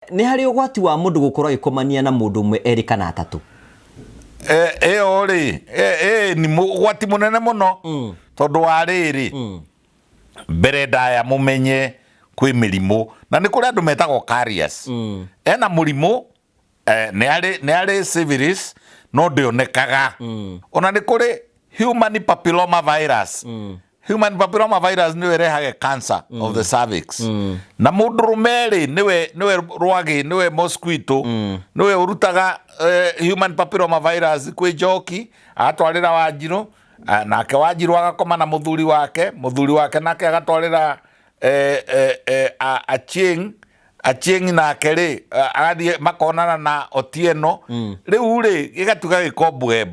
Nĩ harĩ ũgwati wa mũndũ gũkorwo agĩkomania na mũndũ ũmwe, erĩ kana atatũ? Ĩyo rĩ, nĩ ũgwati mũnene mũno, tondũ wa rĩrĩ, mbere ndaya mũmenye kwĩ mĩrimũ, na nĩ kũrĩ andũ metagwo carriers. Ena mũrimũ, nĩ arĩ syphilis no ndĩonekaga. Ona nĩ kũrĩ human papilloma virus. Human papilloma virus nĩyo ĩrehage cancer of the cervix. Na mũndũrũme rĩ, nĩwe rwagĩ, nĩwe mosquito, nĩwe ũrutaga human papilloma virus kwĩ njoki, agatwarĩra Wanjirũ, nake Wanjirũ agakoma na mũthuri wake, mũthuri wake nake agatwarĩra Achieng', Achieng' nake rĩ, agathiĩ makonana na Otieno. Rĩu rĩ, gĩgatuĩka gĩkobweb.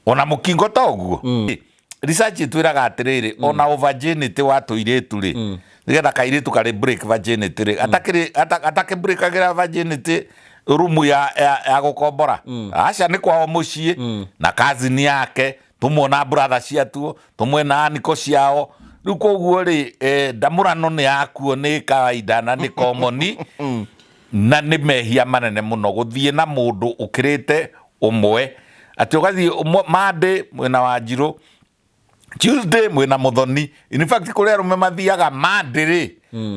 Ona mũkingo ta ũguo. Research ĩtwĩraga atĩrĩrĩ, ona o virginity wa tũirĩtu rĩ, nĩgetha kairĩtu karĩ break virginity rĩ, atakĩ breakagĩra virginity rumu ya gũkombora, aca, nĩ kwao mũciĩ na cousin yake, tũmwe na brother ciatuo, tũmwe na aniko ciao. Rĩu koguo rĩ, ndamũrano nĩ yakuo, nĩ kawaida na nĩ common, na nĩ mehia manene mũno gũthiĩ na mũndũ ũkĩrĩte ũmwe, atĩ ũgathiĩ Monday mwĩna Wanjirũ, Tuesday mwĩna Mũthoni. In fact, kũrĩ arũme mathiaga Monday rĩ,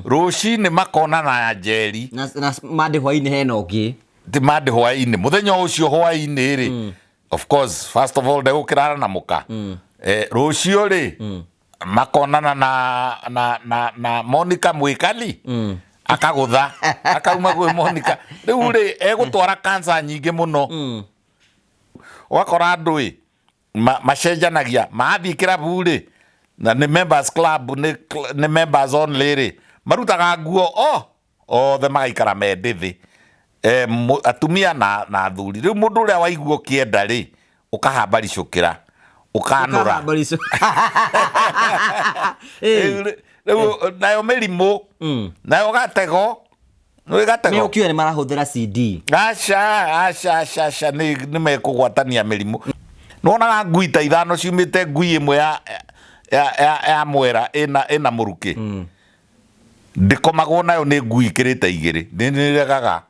rũcinĩ makonana na Njeri. Na Monday hwainĩ hena ũngĩ. Ti Monday hwainĩ, mũthenya ũcio hwainĩ rĩ, of course, first of all, ndegũkĩrara na mũka. Rũciũ rĩ, makonana na Monica Mwikali, akagũtha akauma gwĩ Monica. Rĩu rĩ, egũtwara cancer nyingĩ mũno. Ũgakora andũ ĩ macenjanagia mathiĩ kĩrabu rĩ, na nĩ members club, nĩ members only rĩ, marutaga nguo o othe, magaikara me ndĩthĩ, atumia na athuri. Rĩu mũndũ ũrĩa waigua ũkĩenda rĩ, ũkahambaricũkĩra, ũkanũra. Rĩu nayo mĩrimũ nayo gatego nĩ gatego. Nĩ ũkiuga nĩ marahũthĩra CD. Aca, aca, aca, aca, nĩ mekũgwatania mĩrimũ. Nĩwonaga ngui ta ithano ciumĩte ngui ĩmwe ya mwera ĩna mũrukĩ. Ndĩkomagwo nayo nĩ ngui ikĩrĩte igĩrĩ, nĩ nĩregaga.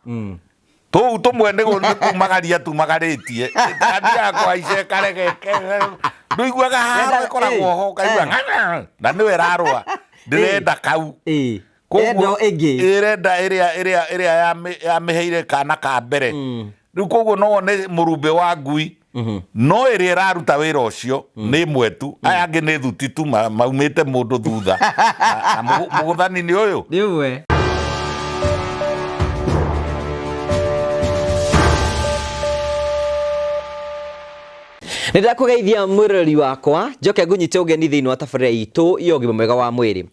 Tũu tũmwe nĩ kumagaria tumagarĩtie, gathiaga kũhaica ĩkarega, ndũiguaga haro ĩkoragwo ho, ũkaigua na nĩwe ĩrarũa, ndĩrenda kau. Koguo ĩngĩ. Ĩrenda ĩrĩa yamĩheire kana ka mbere. Rĩu koguo no wone mũrumbĩ wa ngui, no ĩrĩa ĩraruta wĩra ũcio nĩ ĩmwe tu, aya angĩ nĩ thuti tu maumĩte mũndũ thutha. Na mũgũthani nĩ ũyũ. Nĩ ũmwe. Nĩ ndakũgeithia mwĩroreri wakwa, njoke ngũnyite ũgeni thĩinĩ wa tabarĩra itũ ya ũgima mwega wa mwĩrĩ.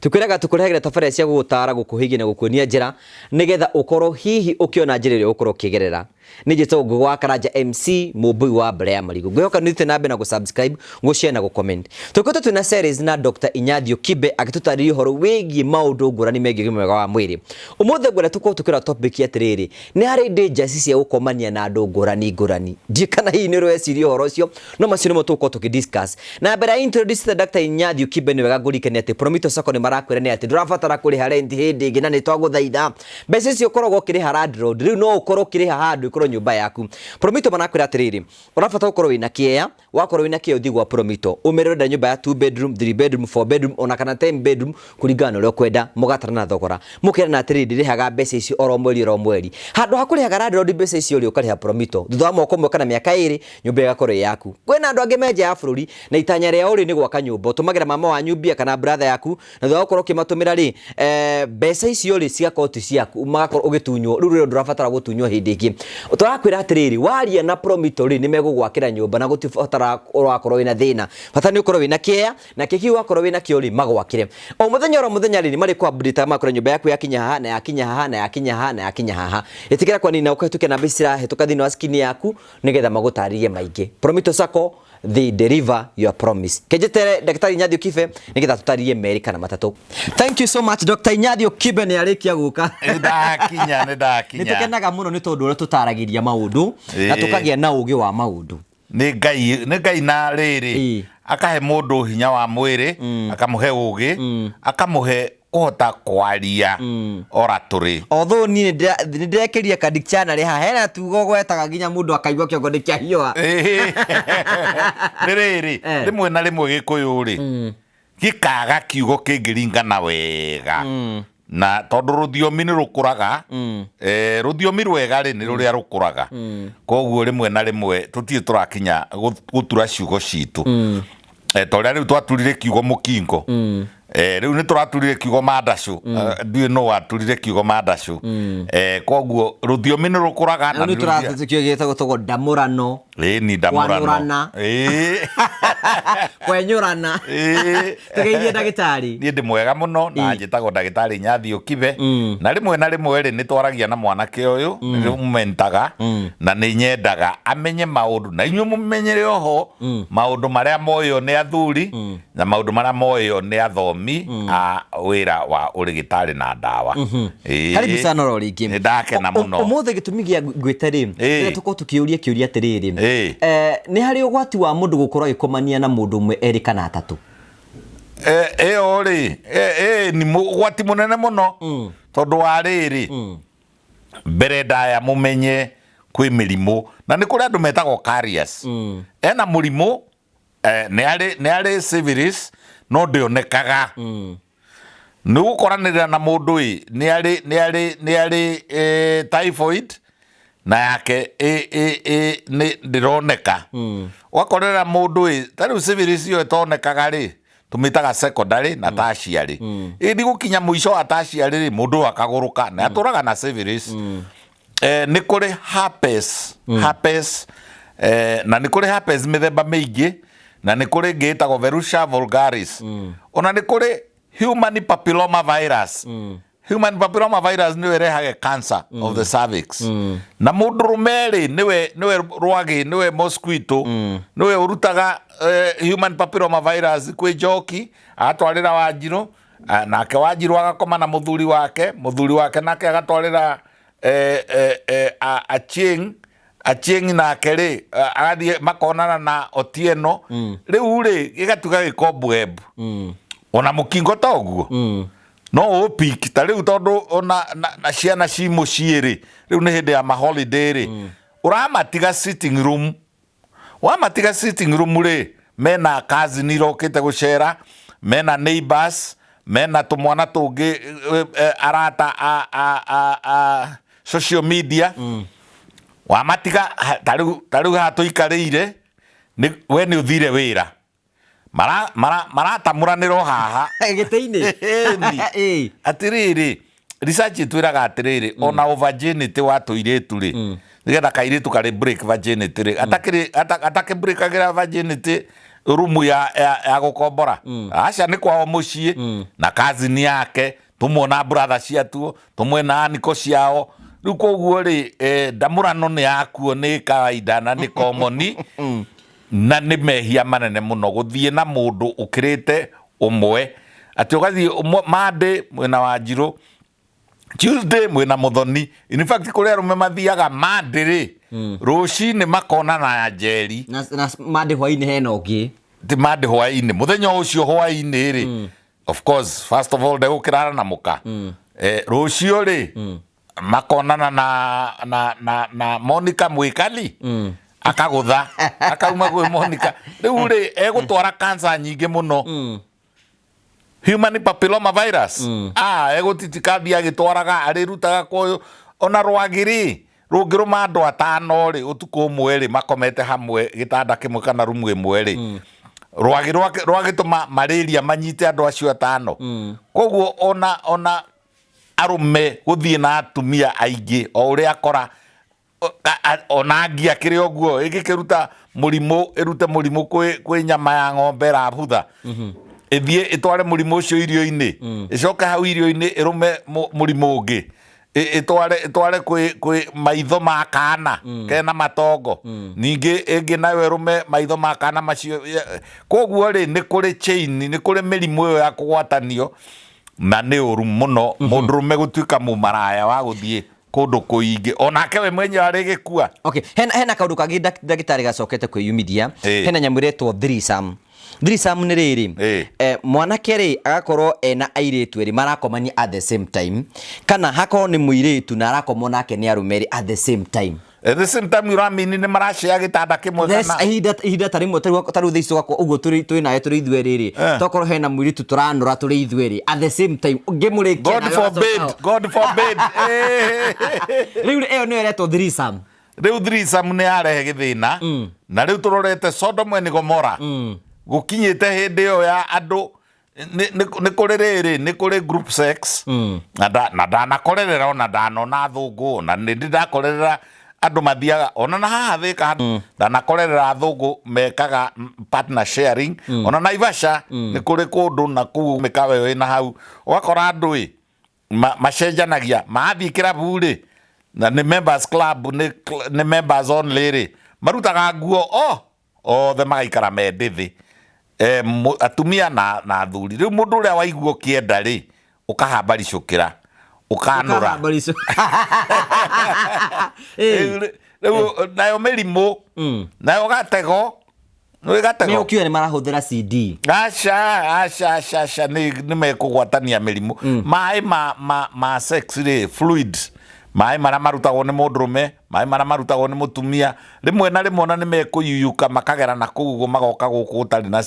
Tũkwĩraga tũkũrehagĩra tabarĩra cia gũgũtara, gũkũhĩgia na gũkuonia njĩra nĩgetha ũkorwo hihi ũkĩona njĩra ĩrĩa ũgũkorwo ũkĩgerera. Nĩ njĩtagwo Ngũgĩ wa Karanja MC, mũmbũi wa mbere ya marigũ. Ngwĩhoka nĩ ũthiĩte na mbere na gũ-subscribe, gũ-share na gũ-comment. Tũkoretwo twĩna series na Dr. Inyathiũ Kibe agĩtũtarĩria ũhoro wĩgiĩ maũndũ ngũrani megiĩ ũgima mwega wa mwĩrĩ. Ũmũthĩ ngwenda tũkorwo tũkĩrora topic atĩrĩrĩ, nĩ harĩ dangers cia gũkomania na andũ ngũrani ngũrani. Ndiũĩ kana hihi nĩ ũrĩ weciria ũhoro ũcio, no macio nĩmo tũgũkorwo tũkĩ discuss. Na mbere ya introduce Dr. Inyathiũ Kibe, nĩ wega ngũririkanie atĩ Promito Sacco nĩ marakwĩra nĩ atĩ ndũrabatara kũrĩha rent hĩndĩ ĩngĩ, na nĩ twagũthaitha mbeca icio ũkoragwo ũkĩrĩha landlord rĩu no ũkorwo ũkĩrĩha handũ ĩkorwo nyũmba yaku. Promito marakwĩra atĩrĩrĩ, ũrabatara gũkorwo wĩna kĩea. Wakorwo wĩna kĩo, thiĩ gwa Promito ũmere ũrenda nyũmba ya 2 bedroom, 3 bedroom, 4 bedroom ona kana 10 bedroom kũringana na ũrĩa ũkwenda, mũgatarana thogora, mũkerana atĩrĩrĩ, ndĩrĩhaga mbeca icio oro mweri oro mweri. Handũ ha kũrĩhaga landlord mbeca icio rĩ, ũkarĩha Promito. Thutha wa mwaka ũmwe kana mĩaka 2, nyũmba ĩgakorwo ĩ yaku. Kwĩna andũ angĩ me nja ya bũrũri na itanya rĩao rĩ nĩ gwaka nyũmba. Ũtũmagĩra mama wanyu mbia kana brother yaku, na thutha wa gũkorwo ũkĩmatũmĩra rĩ, mbeca icio rĩ cigakorwo ti ciaku, magakorwo ũgĩtunywo. Rĩu rĩo ndũrabatara gũtunywo hĩndĩ ĩngĩ. Tũrakwĩra atĩrĩrĩ, waria na Promito rĩ, nĩ megũgwakĩra nyũmba na gũtibatara ũrakorwo wĩna thĩna. Bata nĩ ũkorwo wĩna kĩea, na kĩĩ kĩu wakorwo wĩna kĩo rĩ, magwakĩre. O mũthenya oro mũthenya rĩ, nĩ marĩkũ update makwĩra nyũmba yaku yakinya haha, na yakinya haha, na yakinya haha, na yakinya haha. Ĩtĩkĩra kwanina ũkahĩtũkia namba ici cirahĩtũka thĩinĩ wa screen yaku nĩgetha magũtarĩrie maingĩ. Promito Sacco, they deliver your promise. Kenjetere Ndagĩtarĩ Inyathiũ Kibe nĩgetha tũtarĩrie merĩ kana matatũ. Thank you so much, Dr. Inyathiũ Kibe nĩ arĩkia gũka. Nĩ ndakinya, nĩ ndakinya. Nĩ tũkenaga mũno nĩ tondũ ũrĩa tũtaragĩria maũndũ na tũkagĩa na ũgĩ wa maũndũ. Nĩ Ngai, nĩ Ngai na rĩrĩ, akahe mũndũ hinya wa mwĩrĩ, akamũhe ũgĩ, akamũhe Kũhota kwaria oratory. Although niĩ nĩ ndĩrekĩria ka dictionary haha, hena tugo gwetaga nginya mũndũ akaigua kĩongo nĩ kĩahiũha. Nĩ rĩrĩ, rĩmwe na rĩmwe Gĩkũyũ rĩ gĩkaga kiugo kĩngĩringana wega, na tondũ rũthiomi nĩ rũkũraga, rũthiomi rwega rĩ nĩ rũrĩa rũkũraga. Koguo rĩmwe na rĩmwe tũtirĩ tũrakinya gũtura ciugo citũ. Ta ũrĩa rĩu twaturire kiugo mũkingo. Rĩu nĩ tũraturire kiugo mandacũ. Ndiũĩ nũ waturire kiugo mandacũ. Koguo rũthiomi nĩ rũkũraga na rĩu nĩ tũratũkio gĩtagwo ndamũrano. Ĩni, ndamũrano. Kwanũrana. Kwenyũrana. Tũgeithie ndagĩtarĩ. Niĩ ndĩ mwega mũno na njĩtagwo ndagĩtarĩ Nyathi Ũkibe. Na rĩmwe na rĩmwe rĩ nĩ twaragia na mwanake ũyũ, nĩ mũmentaga na nĩ nyendaga amenye maũndũ, na inyuĩ mũmenyere oho maũndũ marĩa moĩo nĩ athuri na maũndũ marĩa moĩo nĩ athomi a wĩra wa ũrĩgĩtarĩ na ndawa. Ĩĩ. Karibu sana oro rĩngĩ. Nĩ ndakena mũno. Ũmũthĩ gĩtũmi gĩa ngwĩte rĩ, nĩgetha tũkorwo tũkĩũria kĩũria atĩrĩrĩ, nĩ harĩ ũgwati wa mũndũ gũkorwo agĩkomania na mũndũ ũmwe, erĩ kana atatũ? Ĩyo rĩ, nĩ ũgwati mũnene mũno, tondũ wa rĩrĩ, mbere ndaya mũmenye kwĩ mĩrimũ, na nĩ kũrĩ andũ metagwo carriers. Ena mũrimũ, nĩ arĩ syphilis no ndĩonekaga. Nĩ gũkoranĩrĩra na mũndũ ĩ nĩ arĩ typhoid na yake ĩ, ĩ, ĩ, nĩ ndĩroneka. Ũgakorera mũndũ ĩ ta rĩu syphilis ĩyo ĩtonekaga rĩ, tũmĩtaga secondary na tertiary. Ĩthi gũkinya mũico wa tertiary rĩ, mũndũ ũyũ akagũrũka na atũraga na syphilis. Nĩ kũrĩ herpes, herpes, na nĩ kũrĩ herpes mĩthemba mĩingĩ, na nĩ kũrĩ ĩngĩ ĩtagwo verruca vulgaris. Ona nĩ kũrĩ human papilloma virus. Human papilloma virus nĩyo ĩrehage cancer of the cervix. Na mũndũrũme rĩ, nĩwe rwagĩ, nĩwe mosquito, nĩwe ũrutaga human papilloma virus kwĩ njoki, agatwarĩra Wanjirũ, nake Wanjirũ agakoma na mũthuri wake, mũthuri wake nake agatwarĩra Achieng. Achieng nake rĩ agathiĩ makonana na Otieno. Rĩu rĩ gĩgatuĩka gĩkobweb. Ona mũkingo ta ũguo no ũpiki ta rĩu, tondũ ona na ciana ci mũciĩ rĩ, rĩu nĩ hĩndĩ ya maholiday rĩ, ũramatiga sitting room. Wamatiga sitting room rĩ, mena cousin irokĩte gũcera, mena neighbors, mena tũmwana tũngĩ, arata a social media. Wamatiga ta rĩu haha tũikarĩire, we nĩ ũthire wĩra, maratamũranĩra o haha gĩtĩ-inĩ. Ĩni. Atĩrĩrĩ, research ĩtwĩraga atĩrĩrĩ, ona virginity wa tũirĩtu rĩ, nĩgetha kairĩtu karĩ break virginity rĩ, atakĩ breakagĩra virginity rumu ya gũkombora, aca, nĩ kwao mũciĩ na cousin yake, tũmwe na brother ciatuo, tũmwe na aniko ciao. Rĩu koguo rĩ, ndamũrano nĩ yakuo, nĩ kawaida na nĩ common, na nĩ mehia manene mũno gũthiĩ na mũndũ ũkĩrĩte ũmwe, atĩ ũgathiĩ Monday mwĩna Wanjirũ, Tuesday mwĩna Mũthoni. In fact, kũrĩ arũme mathiaga Monday rĩ, rũcinĩ makonana na Njeri. Na Monday hwainĩ hena ũngĩ. Ti Monday hwainĩ, mũthenya ũcio hwainĩ rĩ, of course, first of all ndegũkĩrara na mũka. Rũciũ rĩ, makonana na Monica Mwikali, akagũtha akauma gwĩ Monica. Rĩu rĩ, egũtwara cancer nyingĩ mũno, human papilloma virus. Egũtitika thiĩ agĩtwaraga, arĩrutaga kwa ũyũ. Ona rwagĩ rĩ, rũngĩrũma andũ atano rĩ, ũtukũ ũmwe rĩ, makomete hamwe gĩtanda kĩmwe kana rumu ĩmwe rĩ, rwagĩ rwagĩtũma malaria manyite andũ acio atano. Koguo ona arũme gũthiĩ na atumia aingĩ o ũrĩa akora, ona ngi akĩrĩ ũguo ĩngĩkĩruta mũrimũ, ĩrute mũrimũ kwĩ nyama ya ng'ombe ĩrabutha, ĩthiĩ ĩtware mũrimũ ũcio irio-inĩ, ĩcoke hau irio-inĩ ĩrũme mũrimũ ũngĩ, ĩtware kwĩ maitho ma kana kena matongo, ningĩ ĩngĩ nayo ĩrũme maitho ma kana macio. Koguo rĩ, nĩ kũrĩ chain, nĩ kũrĩ mĩrimũ ĩyo ya kũgwatanio, na nĩ ũru mũno mũndũrũme gũtuĩka mũmaraya wa gũthiĩ kũndũ kũingĩ, onake we mwenyewe arĩgĩkua. Okay, hena kaũndũ kangĩ ndagĩtarĩ gacokete kwĩyumithia. Hena nyamũ ĩretwo threesome. Threesome nĩ rĩrĩ, mwanake rĩ agakorwo ena airĩtu erĩ marakomania at the same time, kana hakorwo nĩ mũirĩtu na arakomwo nake nĩ arũme erĩ at the same time. At the same time ũramini nĩ maracea gĩtanda kĩmwe? Yes, kana ihinda ta rĩmwe ta rĩu thaa ici tũgakorwo ũguo twĩ nawe tũrĩ ithuĩ rĩrĩ, tokorwo hena mũirĩtu tũranũra tũrĩ ithuĩ rĩ at the same time ngĩmũrĩkia God nawe forbid. ũgacoka ho. God forbid. Rĩu ĩyo nĩyo ĩretwo threesome. Rĩu threesome nĩ yarehe gĩthĩna, na rĩu tũrorete Sodom and Gomora. Gũkinyĩte hĩndĩ ĩyo ya andũ nĩ kũrĩ rĩrĩ, nĩ kũrĩ group sex, na ndanakorerera, ona ndanona athũngũ, ona nĩ ndĩ ndakorerera andũ mathiaga ona na haha Thĩka, ndanakorerera athũngũ mekaga partner sharing. Ona Naivasha nĩ kũrĩ kũndũ na kũu mĩkawa ĩyo ĩna hau, ũgakora andũ ĩ macenjanagia mathiĩ kĩrabu rĩ, na nĩ members club, nĩ members only rĩ, marutaga nguo o othe magaikara me ndĩthĩ, atumia na athuri. Rĩu mũndũ ũrĩa waigua ũkĩenda rĩ, ũkahambaricũkĩra, ũkanũra. Rĩu nayo mĩrimũ nayo gatego nĩ gatego. Nĩ ũkiuga nĩ marahũthĩra CD? Aca, aca, aca, aca, nĩ mekũgwatania mĩrimũ. Maĩ ma sex rĩ, fluid, maĩ marĩa marutagwo nĩ mũndũrũme, maĩ marĩa marutagwo nĩ mũtumia, rĩmwe na rĩmwe ona nĩ mekũyuyuka makagera na kũu ũguo magoka gũkũ gũtarĩ na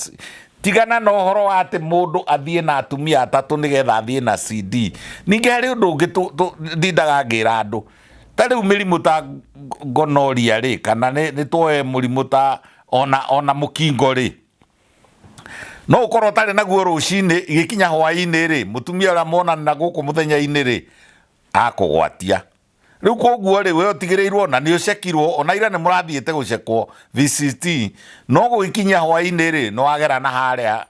tigana na ũhoro wa atĩ mũndũ athiĩ na atumia atatũ nĩgetha athiĩ na CD. Ningĩ harĩ ũndũ ũngĩ ndindaga ngĩra andũ, ta rĩu mĩrimũ ta gonorrhea rĩ, kana nĩ tuoe mũrimũ ta ona mũkingo rĩ, no ũkorwo ũtarĩ naguo rũcinĩ, igĩkinya hwaĩ-inĩ rĩ, mũtumia ũrĩa monana gũkũ mũthenya-inĩ rĩ, akũgwatia. Rĩu koguo rĩ, we ũtigĩrĩirwo na nĩ ũcekirwo, ona ira nĩ mũrathiĩte gũcekwo VCT, no gũgĩkinya hwaĩ-inĩ rĩ, nĩ wagera na harĩa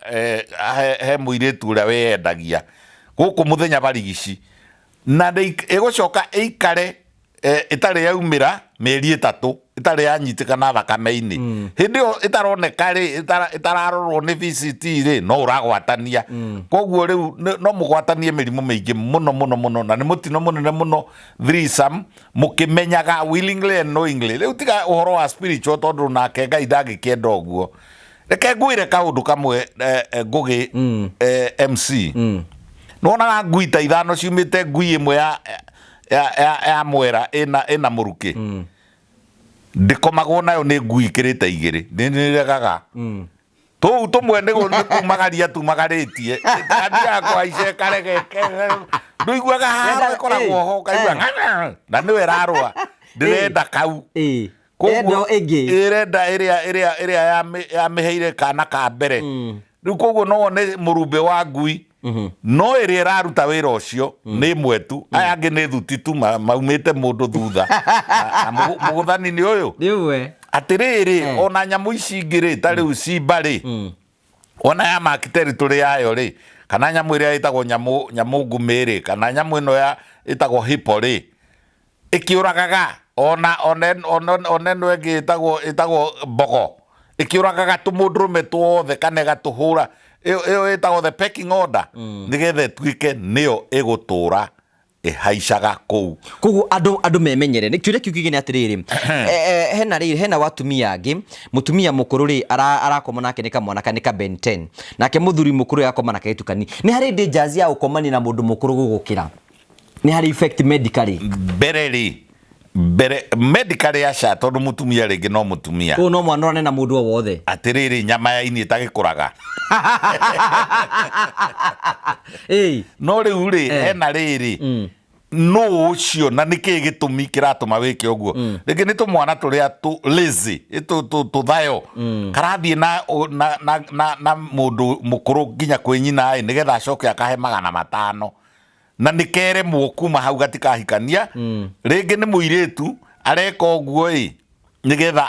he mũirĩtu ũrĩa wĩyendagia gũkũ mũthenya barigici, na ĩgũcoka ĩikare ĩtarĩ yaumĩra mĩeri 3, ĩtarĩ yanyitĩkana thakame-inĩ. Hĩndĩ ĩyo ĩtaroneka rĩ, ĩtararorwo nĩ VCT rĩ, no ũragwatania. Koguo rĩu no mũgwatanie mĩrimũ mĩingĩ mũno mũno mũno, na nĩ mũtino mũnene mũno threesome, mũkĩmenyaga willingly and knowingly. Rĩu tiga ũhoro wa spiritual, tondũ nake Ngai ndangĩkĩenda ũguo. Reke ngwĩre kaũndũ kamwe, Ngũgĩ, MC. Nĩwonaga ngui ta ithano ciumĩte ngui ĩmwe ya mwera ĩna mũrukĩ, ndĩkomagwo nayo nĩ ngui ikĩrĩte igĩrĩ, nĩ nĩregaga. Tũu tũmwe nĩ kumagaria tumagarĩtie, gathiaga kũhaica ĩkarega, ndũiguaga haro ĩkoragwo ho, ũkaigua na nĩwe ĩrarũa, ndĩrenda kau. Koguo Ĩrenda ĩngĩ. Ĩrenda ĩrĩa yamĩheire kana ka mbere. Rĩu koguo no wone mũrumbĩ wa ngui, no ĩrĩa ĩraruta wĩra ũcio nĩ ĩmwe tu, aya angĩ nĩ thuti tu maumĩte mũndũ thutha. Na mũgũthani nĩ ũyũ. Nĩ ũmwe. Atĩrĩrĩ, ona nyamũ ici ingĩ rĩ, ta rĩu simba rĩ, ona ya mark territory yayo rĩ, kana nyamũ ĩrĩa ĩtagwo nyamũ ngumĩ rĩ, kana nyamũ ĩno ya ĩtagwo hippo rĩ, ĩkĩũragaga ona ĩno ĩngĩ ĩtagwo mbogo, ĩkĩũragaga tũmũndũrũme tuothe kana ĩgatũhũra. Ĩyo ĩtagwo the pecking order, nĩgetha ĩtuĩke nĩyo ĩgũtũra ĩhaicaga kũu. Koguo andũ memenyere. Nĩ kĩũria kĩu kĩngĩ nĩ atĩrĩrĩ, hena rĩrĩ, hena watumia angĩ, mũtumia mũkũrũ rĩ, arakoma nake nĩ kamwana nĩ ka Ben 10, nake mũthuri mũkũrũ akoma na kairĩtu kanini. Nĩ harĩ dangers ya gũkomania na mũndũ mũkũrũ gũgũkĩra? Nĩ harĩ effect medically? Mbere rĩ, mbere medically aca, tondũ mũtumia rĩngĩ no mũtumia. Koguo no mwanorane na mũndũ o wothe? Atĩrĩrĩ, nyama ya ini ĩtagĩkũraga. No rĩu rĩ, hena rĩrĩ, nũ ũcio na nĩkĩĩ gĩtũmi kĩratũma wĩke ũguo? Rĩngĩ nĩ tũmwana tũrĩa tũ lazy, tũthayo, karathiĩ na mũndũ mũkũrũ nginya kwĩ nyina ĩ, nĩgetha acoke akahe 500, na nĩ keremwo kuma hau gatikahikania. Rĩngĩ nĩ mũirĩtu areka ũguo ĩ, nĩgetha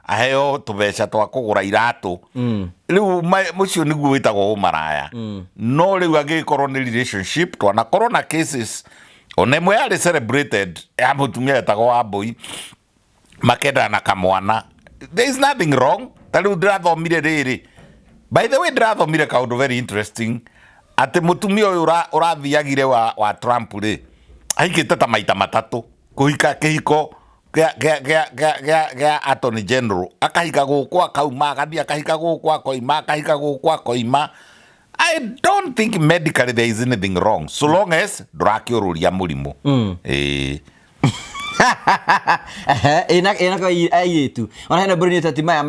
aheo tũbeca twa kũgũra iratũ. Rĩu ũcio nĩguo wĩtagwo ũmaraya. No rĩu angĩgĩkorwo nĩ relationship, twanakorwo na cases, ona ĩmwe yarĩ celebrated ya mũtumia wetagwo Wambũi, makendana na kamwana. There is nothing wrong. Ta rĩu ndĩrathomire rĩrĩ, by the way, ndĩrathomire kaũndũ very interesting, atĩ mũtumia ũyũ ũrathiagire wa Trump rĩ, ahikĩte ta maita matatũ, kũhika kĩhiko. Gĩa attorney general akahika gũkũ akauma, agathiĩ akahika gũkũ akoima, akahika gũkũ akoima. I don't think medically there is anything wrong so long as ndũrakĩũrũria mũrimũ. Ĩĩ. Ĩna ĩna kwa airĩtu ona hena mbũri nĩ tati maya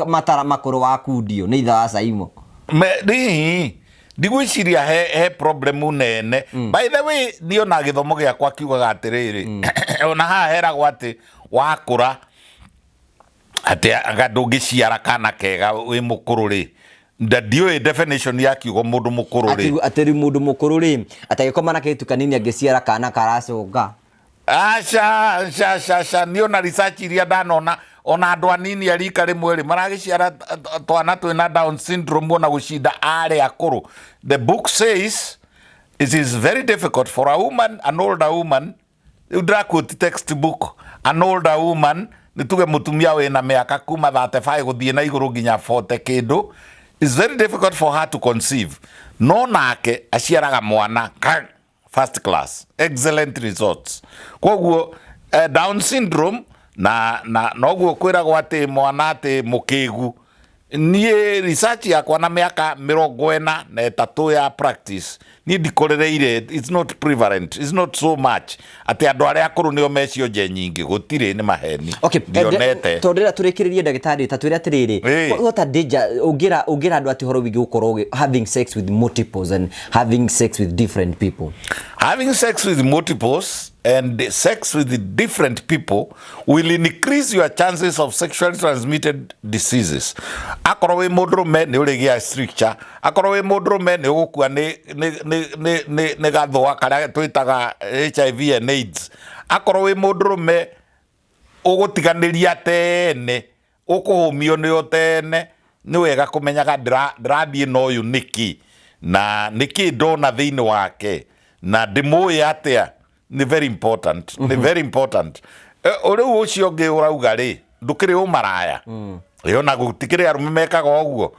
matara makũrũ wa kundio nĩ itha wa Saimo. Rĩhi ndigwĩciria he problem nene. By the way, niĩ ona gĩthomo gĩakwa kiugaga atĩrĩrĩ, ona haha heragwo atĩ wakũra atĩ anga ndũngĩciara kana kega wĩ mũkũrũ rĩ, ndiũĩ definition ya kiugo mũndũ mũkũrũ rĩ. Atĩ rĩu mũndũ mũkũrũ rĩ, atagĩkoma na kairĩtu kanini angĩciara kana karacũnga. Aca, aca, aca, aca. Niĩ ona research iria ndanona, ona andũ anini a rika rĩmwe rĩ, maragĩciara twana twĩna Down syndrome ona gũcinda arĩa akũrũ. The book says it is very difficult for a woman, an older woman, rĩu ndĩraquote textbook, an older woman, nĩ tuge mũtumia wĩna mĩaka kuma 35 gũthiĩ na igũrũ nginya 40 kĩndũ, it's very difficult for her to conceive. No nake aciaraga mwana first class, excellent results. Koguo Down syndrome na noguo kwĩragwo atĩ mwana atĩ mũkĩgu, niĩ research yakwa na mĩaka 43 ya practice, niĩ ndikorereire. It's not prevalent, it's not so much atĩ andũ arĩa akũrũ nĩo mecionje nyingĩ. Gũtirĩ, nĩ maheni. Ndionete. Tondũ ndĩrenda tũrĩkĩrĩrie, ndagĩtarĩ, ta twĩre atĩrĩrĩ, what a danger ũngĩra andũ atĩ ũhoro wĩgiĩ gũkorwo having sex with multiples and having sex with different people. Having sex with multiples and sex with different people will increase your chances of sexually transmitted diseases. Akorwo wĩ mũndũrũme, nĩ ũrĩgĩa stricture. Akorwo wĩ mũndũrũme, nĩ ũgũkua nĩ gathũa karĩa twĩtaga HIV and AIDS. Akorwo wĩ mũndũrũme, ũgũtiganĩria tene, ũkũhũmio nĩo tene. Nĩ wega kũmenyaga ndĩrathiĩ na ũyũ nĩkĩ, na nĩkĩ ndona thĩinĩ wake, na ndĩmũĩ atĩa. Nĩ very important, nĩ very important. Rĩu ũcio ũngĩ ũrauga rĩ, ndũkĩrĩ ũmaraya. Ĩ ona gũtikĩrĩ arũme mekaga ũguo,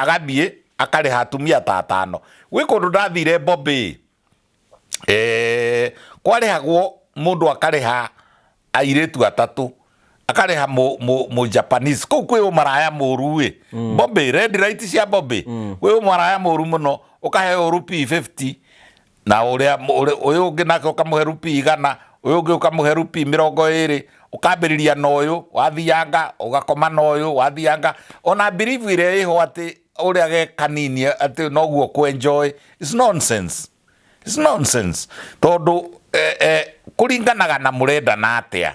agathiĩ akarĩha atumia ta atano. Gwĩ kũndũ ndathire Bombay, kwarĩhagwo mũndũ akarĩha airĩtu atatũ, akarĩha mu Japanese kũu. Kwĩ ũmaraya mũru ĩ Bombay, red light cia Bombay, kwĩ ũmaraya mũru mũno. Ũkaheo rupee 50 na ũrĩa ũyũ ũngĩ nake ũkamũhe rupee 100, ũyũ ũngĩ ũkamũhe rupee 20. Ũkambĩrĩria na ũyũ, wathianga ũgakoma na ũyũ, wathianga. Ona belief ĩrĩa ĩho atĩ ũrĩa ge kanini atĩ noguo kũ-enjoy is nonsense. It's nonsense, tondũ kũringanaga na mũrendana atĩa.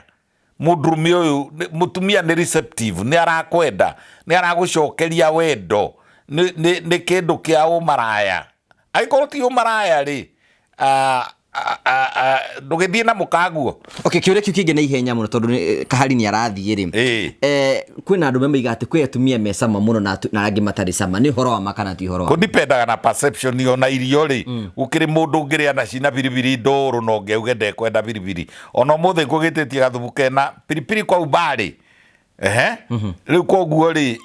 Mũndũrũme ũyũ mũtumia nĩ receptive, nĩ arakwenda, nĩ aragũcokeria wendo, nĩ kĩndũ kĩa ũmaraya. Angĩkorwo ti ũmaraya rĩ, ndũgĩthiĩ na mũkaguo. Okay, kĩũria kĩu kĩngĩ na ihenya mũno, tondũ kahari nĩ arathiĩ rĩ. Kwĩna andũ memaiga atĩ kwĩ atumia me cama mũno na angĩ matarĩ cama. Nĩ ũhoro wa ma kana ti ũhoro wa ma? Kũdipendaga na perception. Ona irio rĩ, gũkĩrĩ mũndũ ũngĩrĩa na cina biribiri ndũrũ, na ũngĩ auge ndekwenda biribiri. Ona ũmũthĩ ngũgĩtĩtie gathubu kena piripiri kwa umbali. Ehe, rĩu koguo rĩ,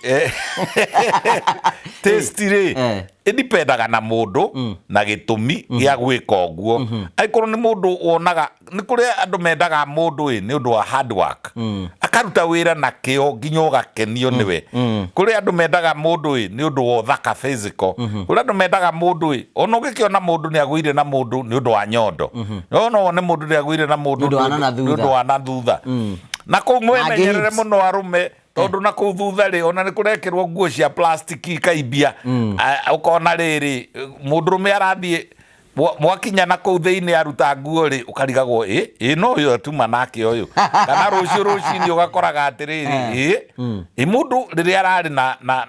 taste rĩ, ĩdipendaga na mũndũ na gĩtũmi gĩa gwĩka ũguo. Angĩkorwo nĩ mũndũ wonaga, nĩ kũrĩ andũ mendaga mũndũ ĩ nĩ ũndũ wa hard work, akaruta wĩra na kĩo nginya ũgakenio nĩwe. Kũrĩ andũ mendaga mũndũ ĩ nĩ ũndũ wa ũthaka, physical. Kũrĩ andũ mendaga mũndũ ĩ, ona ũgĩkĩona mũndũ nĩ agũire na mũndũ nĩ ũndũ wa nyondo, no wone mũndũ nĩ agũire na mũndũ Nĩ ũndũ wa na nĩ ũndũ wa na thutha. Na kũu mwĩmenyerere hips. Mũno arũme, tondũ na kũu thutha rĩ, ona nĩ kũrekĩrwo nguo cia plastic ikaibia. Ũkona rĩrĩ mũndũrũme arathiĩ mwakinya na kũu thĩinĩ, aruta nguo rĩ, ũkarigagwo ĩ ĩ no ũyũ atuma nake ũyũ, kana rũciũ rũcinĩ ũgakoraga atĩrĩrĩ, ĩ mũndũ rĩrĩa ararĩ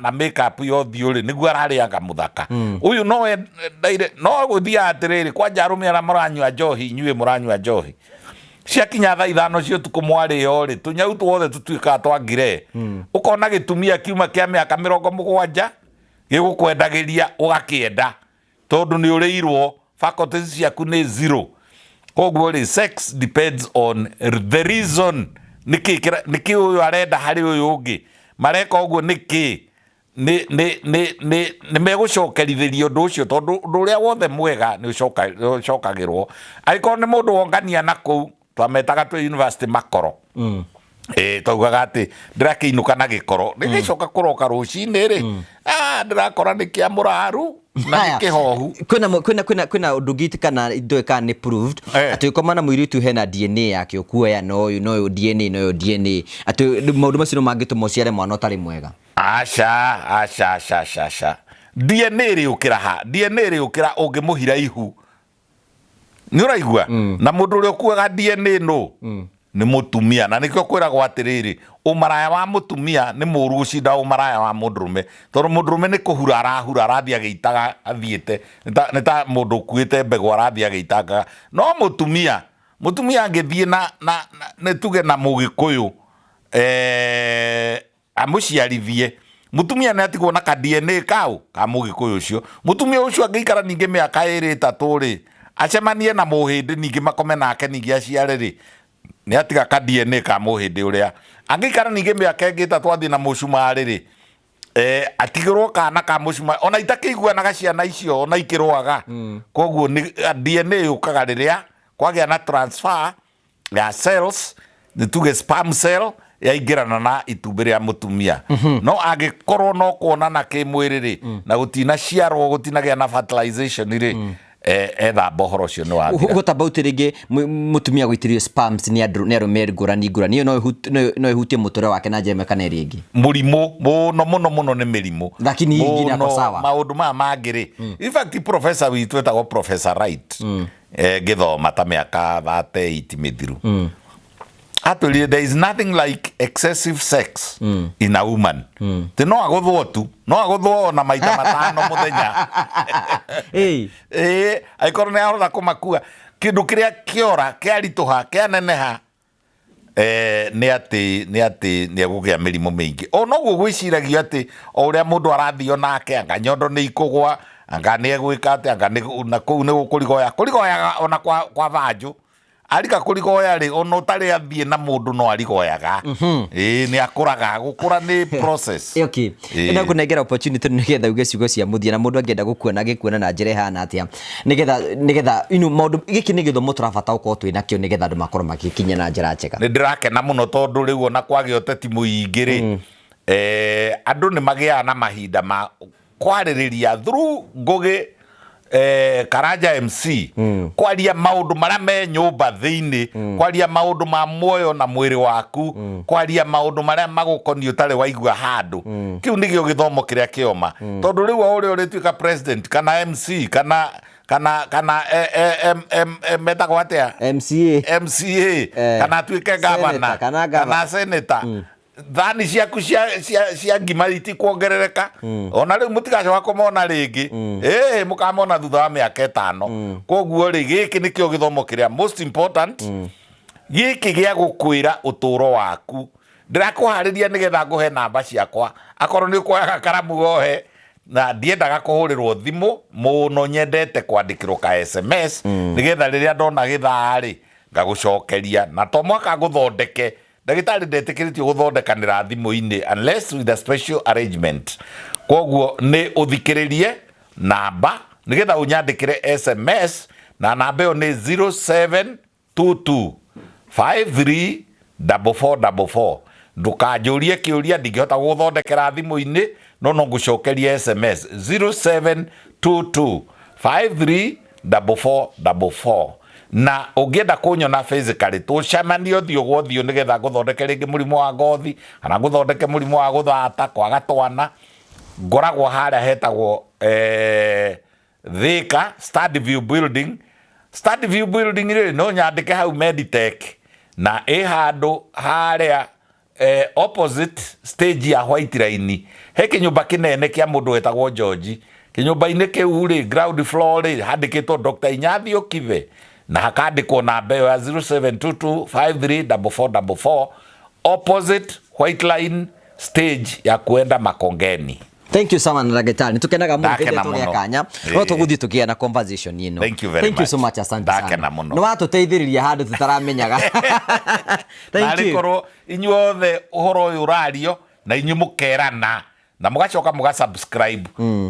na make up ya ũthiũ rĩ, nĩguo ararĩ anga mũthaka ũyũ no endaire. No gũthiaga atĩrĩrĩ, kwanja arũme arĩa mũranyua njohi, inyuĩ mũranyua njohi, ciakinya thaa 5 cia ũtukũ mwarĩo rĩ, tũnyau tuothe tũtuĩkaga twa ngire. Ũkona gĩtumia kiuma kĩa mĩaka 70 gĩgũkwendagĩria, ũgakĩenda tondũ nĩ ũrĩirwo, faculties ciaku nĩ zero. Koguo rĩ, sex depends on the reason. Nĩkĩ nĩkĩ ũyũ arenda harĩ ũyũ ũngĩ, mareka ũguo nĩkĩ? Nĩ megũcokerithĩria ũndũ ũcio, tondũ ũndũ ũrĩa wothe mwega nĩ ũcokagĩrwo. Angĩkorwo nĩ mũndũ wongania na kũu twametaga twĩ university makoro. Ĩĩ, twaugaga atĩ ndĩrakĩinũka na gĩkoro rĩgĩcoka kũroka rũcinĩ rĩ, ah, ndĩrakora nĩ kĩa mũraru na nĩ Haya. kĩhohu. Kwĩna kwĩna kwĩna kwĩna ũndũ ũngĩ kana ndũĩ kana nĩ proved atĩ ũkoma na mũirĩtu hena DNA yake ũkuoya na ũyũ na ũyũ DNA na ũyũ DNA, atĩ maũndũ macio no mangĩtũma ũciare mwana ũtarĩ mwega? Aca, aca, aca, aca, aca. DNA ĩrĩũkĩra ha? DNA ĩrĩũkĩra ũngĩmũhira ihu. Nĩ ũraigua? Na mũndũ ũrĩa ũkuaga DNA nũ? Nĩ mũtumia. Na nĩkĩo kwĩragwo atĩrĩrĩ, ũmaraya wa mũtumia nĩ mũru gũcinda ũmaraya wa mũndũrũme. Tondũ mũndũrũme nĩ kũhura arahura, arathiĩ agĩitaga athiĩte. Nĩ ta mũndũ ũkuĩte mbegũ arathiĩ agĩitangaga. No mũtumia, mũtumia angĩthiĩ na, na, na, nĩ tuge na Mũgĩkũyũ, eh, amũciarithie, mũtumia nĩ atigwo na ka DNA kau ka mũgĩkũyũ ũcio. Mũtumia ũcio angĩikara ningĩ mĩaka ĩrĩ ĩtatũ rĩ, acemanie na mũhĩndĩ ningĩ makome nake ningĩ aciare rĩ, nĩ atiga ka DNA ka mũhĩndĩ ũrĩa. Angĩikara ningĩ mĩaka ĩngĩ ĩtatũ athiĩ na mũcumarĩ rĩ, eh, atigĩrwo kana ka mũcumarĩ, ona itakĩiguanaga ciana icio ona ikĩrũaga. Koguo nĩ DNA yũkaga rĩrĩa kwagĩa na transfer ya cells, nĩ tuge sperm cell yaingĩrana na itumbĩ rĩa mũtumia. No angĩkorwo no kuonana kĩmwĩrĩ rĩ, na gũtinaciarwo, gũtinagĩa na fertilization rĩ, ethamba ũhoro ũcio nĩ wathira. What about rĩngĩ mũtumia gũitĩrĩrio sperms nĩ andũ, nĩ arũme ngũrani ngũrani, ĩyo no ĩhutie mũtũrĩre wake na njĩra ĩmwe kana ĩrĩa ĩngĩ? Mũrimũ mũno mũno mũno nĩ mĩrimũ. Lakini hii ingine ako Mũno, sawa. Maũndũ maya mangĩ rĩ, in fact professor witũ etagwo Professor Wright, ngĩthoma ta mĩaka 38 mĩthiru, atwĩrire there is nothing like excessive sex in a woman. Ti no agũthwo tu, no agũthwo ona maita 5 mũthenya. Ĩĩ, angĩkorwo nĩ ahota kũmakua. Kĩndũ kĩrĩa kĩora, kĩaritũha, kĩaneneha, nĩ atĩ nĩ atĩ nĩ egũgĩa mĩrimũ mĩingĩ. O noguo gwĩciragio atĩ o ũrĩa mũndũ arathiĩ onake, anga nyondo nĩ ikũgwa, anga nĩ egwĩka atĩ, anga nĩ na kũu nĩ gũkũrigoya. Kũrigoyaga ona kwa banjũ. Arika kũrigoya rĩ, ona ũtarĩ athiĩ na mũndũ no arigoyaga. Ĩĩ, nĩ akũraga. Gũkũra nĩ process. Okay. Ĩĩ. Ĩno kũnengera opportunity nĩgetha uge ciugo cia mũthia, na mũndũ angĩenda gũkuona agĩkuona na njĩra ĩhana atĩa, nĩgetha maũndũ gĩkĩ nĩ gĩthomo tũrabata gũkorwo twĩ nakĩo nĩgetha andũ makorwo magĩkinya na njĩra njega. Nĩ ndĩrakena mũno tondũ rĩu ona kwagĩa ũteti mũingĩ rĩ, andũ nĩ magĩaga na mahinda ma kwarĩrĩria through Ngũgĩ, Karanja MC, kwaria maũndũ marĩa me nyũmba thĩinĩ, kwaria maũndũ ma muoyo na mwĩrĩ waku, kwaria maũndũ marĩa magũkoniĩ ũtarĩ waigua handũ. Kĩu nĩkĩo gĩthomo kĩrĩa kĩoma. Tondũ rĩu o ũrĩa ũrĩtuĩka president kana MC kana M, M, M, metagwo atĩa? MCA. MCA, kana atuĩke Senator, governor, kana governor. kana senator. Thani ciaku cia ngima itikuongerereka. Ona rĩu mũtigacoka kũmona rĩngĩ. Ĩĩ, mũkamona thutha wa mĩaka 5. Koguo rĩ, gĩkĩ nĩkĩo gĩthomo kĩrĩa most important, gĩkĩ gĩa gũkwĩra ũtũũro waku. Ndĩrakũharĩria nĩgetha ngũhe namba ciakwa, akorwo nĩ ũkuoyaga karamu wohe, na ndiendaga kũhũrĩrwo thimũ mũno, nyendete kwandĩkĩrwo ka SMS, nĩgetha rĩrĩa ndona gĩthaa rĩ, ngagũcokeria, na to mũhaka ngũthondeke. Ndagĩtarĩ ndetĩkĩrĩtio gũthondekanĩra thimũ-inĩ unless with a special arrangement. Koguo nĩ ũthikĩrĩrie namba nĩgetha ũnyandĩkĩre SMS, na namba ĩyo nĩ 0722 53 4444. Ndũkanjũrie kĩũria, ndingĩhota gũgũthondekera thimũ-inĩ, no no ngũcokerie SMS 0722 53 4444. Na ũngĩenda kũnyona physically, tũcemanie ũthiũ gwa ũthiũ nĩgetha ngũthondeke rĩngĩ mũrimũ wa ngothi, kana ngũthondeke mũrimũ wa gũthata, kwaga twana, ngoragwo harĩa hetagwo Thika, Standview Building. Standview Building rĩ, no nyandĩke hau Meditech, na ĩ handũ harĩa opposite stage ya White Line. He kĩnyũmba kĩnene kĩa mũndũ wetagwo George. Kĩnyũmba-inĩ kĩu rĩ, ground floor rĩ, handĩkĩtwo Dr. Inyathiũ Kibe, na hakandĩkwo namba ĩyo ya 0722 53 4444, opposite White Line stage ya kuenda Makongeni. Thank you sana ndagĩtarĩ, nĩ tũkenaga mũno hĩndĩ Ndakena ĩrĩa tũgĩa mũno. kanya. No tũgũthiĩ tũkĩgĩa na conversation ĩno. Thank you very Thank you so much. much, asante sana. Ndakena mũno. Nĩ watũteithĩrĩria handũ tũtaramenyaga. Thank Narĩ you. korwo inyuothe ũhoro ũyũ ũrario na inyuĩ mũkerana na mũgacoka mũga subscribe,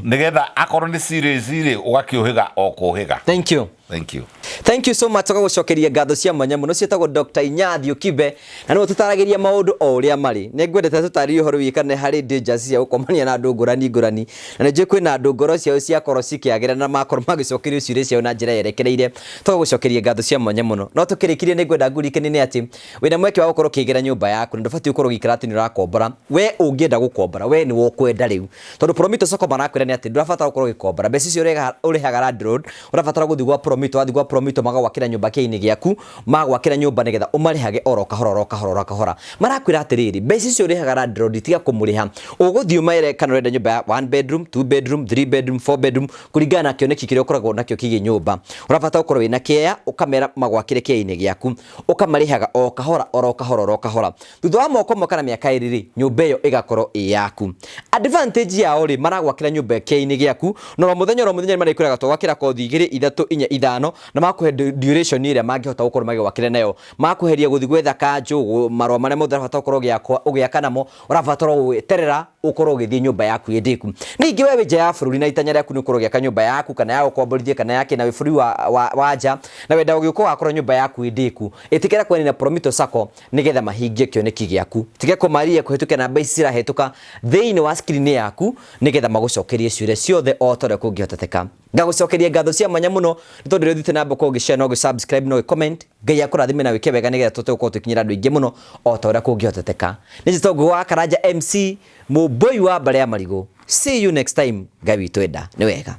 nĩgetha akorwo nĩ series rĩ, ũgakĩũhĩga o kũhĩga. Thank you. Thank you. Thank you so much. Tũgagũcokeria ngatho cia mwanya mũno. Ciĩtagwo Dr. Inyathiũ Kibe na nĩwe tũtaragĩria maũndũ o ũrĩa marĩ. Nĩ ngwendete tũtarĩrie ũhoro wĩgiĩ kana nĩ harĩ dangers cia gũkomania na andũ ngũrani ngũrani, na nĩ njũĩ kwĩna andũ ngoro ciao ciakorwo cikĩagĩra na makorwo magĩcokerio ciũria ciao na njĩra yerekereire. Tũgagũcokeria ngatho cia mwanya mũno. No tũkĩrĩkirie nĩ ngwenda ngũririkanie nĩ atĩ wĩna mweke wa gũkorwo ũkĩigĩra nyũmba yaku na ndũbatiĩ gũkorwo ũgĩikara atĩ nĩ ũrakombora. We ũngĩenda gũkombora, we nĩwe ũkwenda rĩu, tondũ Promito Sacco marakwĩra nĩ atĩ ndũrabatara gũkorwo ũgĩkombora. Mbeca icio ũrĩhaga landlord, ũrabatara gũthiĩ gwa Promito. Wathiĩ gwa Promito magagwakĩra nyũmba kĩinĩ gĩaku, magwakĩra nyũmba nĩgetha ũmarĩhage oro kahora oro kahora oro kahora. Marakwĩra atĩrĩrĩ, mbeca icio ũrĩhaga landlord tiga kũmũrĩha, ũgũthiĩ ũmere kana ũrenda nyũmba ya 1 bedroom, 2 bedroom, 3 bedroom, 4 bedroom, kũringana na kĩoneki kĩrĩa ũkoragwo nakĩo kĩgiĩ nyũmba. Ũrabatara gũkorwo wĩna kĩea, ũkamera magwakĩre kĩea-inĩ gĩaku, ũkamarĩhaga o kahora oro kahora oro kahora. Thutha wa mwaka ũmwe kana mĩaka 2 rĩ, nyũmba ĩyo ĩgakorwo ĩ yaku. Advantage yao rĩ, maragwakĩra nyũmba kĩea-inĩ gĩaku, na oro mũthenya oro mũthenya nĩmarĩkwĩraga twagwakĩra kothi 2, 3, 4, 5, na makũhe duration ĩrĩa mangĩhota gũkorwo magĩgwakĩra nayo. Makweheria gũthiĩ gwetha kanjũ, marũa marĩa mothe ũrabatara gũkorwo ũgĩaka namo, ũrabatara gweterera ũkorwo ũgĩthiĩ nyũmba yaku ĩ ndĩku. Ningĩ we wĩ nja ya bũrũri na itanya rĩaku nĩ ũkorwo ũgĩaka nyũmba yaku kana ya gũkomborithia kana ya kĩna, wĩ bũrũri wa nja na wenda gũgĩũka ũgakorwo nyũmba yaku ĩ ndĩku, ĩtĩkĩra kwaria na Promito Sacco nĩgetha mahingie kĩoneki gĩaku. Tiga kũmaria kũhĩtũkĩra namba ici cirahĩtũka thĩinĩ wa screen yaku nĩgetha magũcokerie ciũria ciothe o ta ũrĩa kũngĩhoteteka. Ngagũcokeria ngatho cia mwanya mũno nĩ tondũ rĩrĩa ũthiĩte na mbere ũgĩ share na ũgĩ subscribe na ũgĩ comment. Ngai akũrathime na wĩke wega nĩgetha tũhote gũkorwo tũkinyĩra andũ aingĩ mũno o ta ũrĩa kũngĩhoteteka. Nĩ njĩtagwo Ngũgĩ wa Karanja MC, mũmbũi wa mbarĩ ya marigũ. See you next time, Ngai witũ enda. Nĩ wega.